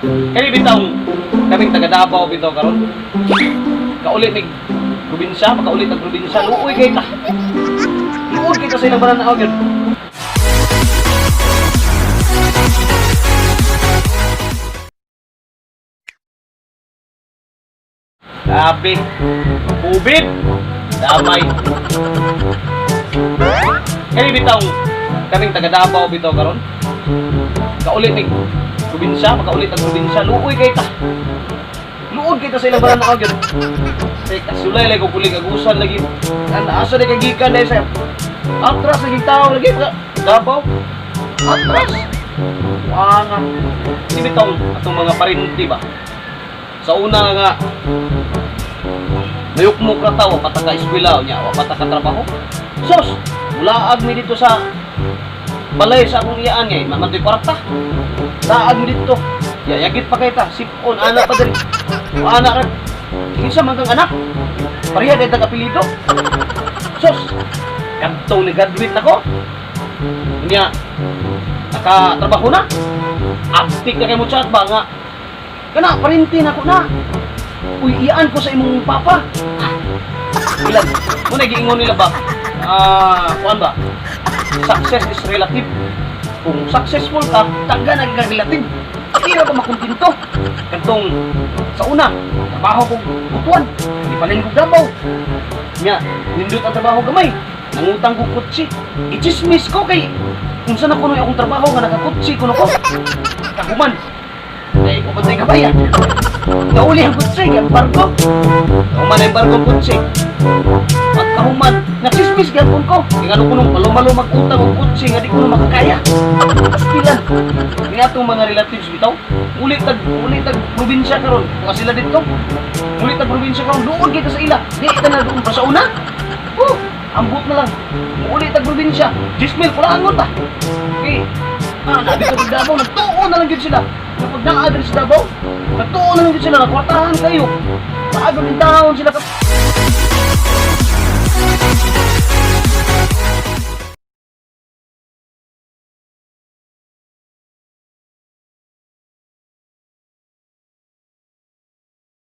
Kani bitaw kaming taga Davao bitaw karon. Kaulit mig probinsya, makaulit ang probinsya, luoy kay ta. Luod kay ta sa ilang bananaw gyud. Grabe. Ubid. Damay. Kani bitaw kaming taga Davao bitaw karon. Kaulit mig probinsya, makaulit ang probinsya, luoy kay ta. Luod kay ta sa ilang bananaw gyud. Kay kasulay lagi ko kulig agusan lagi. An asa di kay gikan dahil sa atras lagi tao lagi sa Davao. Atras. Wanga. Di bitaw atong mga parinti ba? Sa una nga mayukmok ra ta, wa pa ta ka eskwela nya, wa pa ta ka trabaho. Sos, mulaag mi dito sa balay sa akong iyaan ngay, mamantoy kwarta. Laag mi dito. Ya, yagit pa kay ta, sipon ana pa diri. Wa ana ra. Kinsa man kang anak? Pareha dahil tag apelyido. Sos, kadtong ni graduate nako. Nya, nakatrabaho na. Abtik na kay mo chat ba nga. Kana parinti na ko na. Uy, iyaan ko sa imong papa. Ah, ilan? Muna giingon nila ba? Ah, kuan ba? Success is relative. Kung successful ka, taga na ka relative. Di ra ba makontento? Kadtong sa una, trabaho kog butuan, di palin kog Davao. Nya, nindot ang trabaho gamay. Nangutang kog kotse. Ichismis ko kay unsa na kuno akong trabaho nga nakakotse kuno ko. Kahuman. Kay ko pa kabayan. Nauli ang kotse, kay ang barko. Kahuman ang barko ang kotse. Pagkahuman, nagsismis gyapon ko. Kay ngano kuno malumalo mag-utang og kotse nga di ko na makakaya. Pastilan. Nga atong mga relatives bitaw, ulit tag probinsya karon. Kung sila dito. Ulit tag probinsya karon, doon kita sa ila. Di ka na doon pa sa una. Oh, ambot na lang. Ulit tag probinsya. Jismil, kulangon ta. Okay. Ah, nabi ko sa Davao, nagtuo na lang gyud sila. Kapag naa diri sa Davao, nagtuo na lang gyud sila, nakwartahan kayo. Maago din taon sila.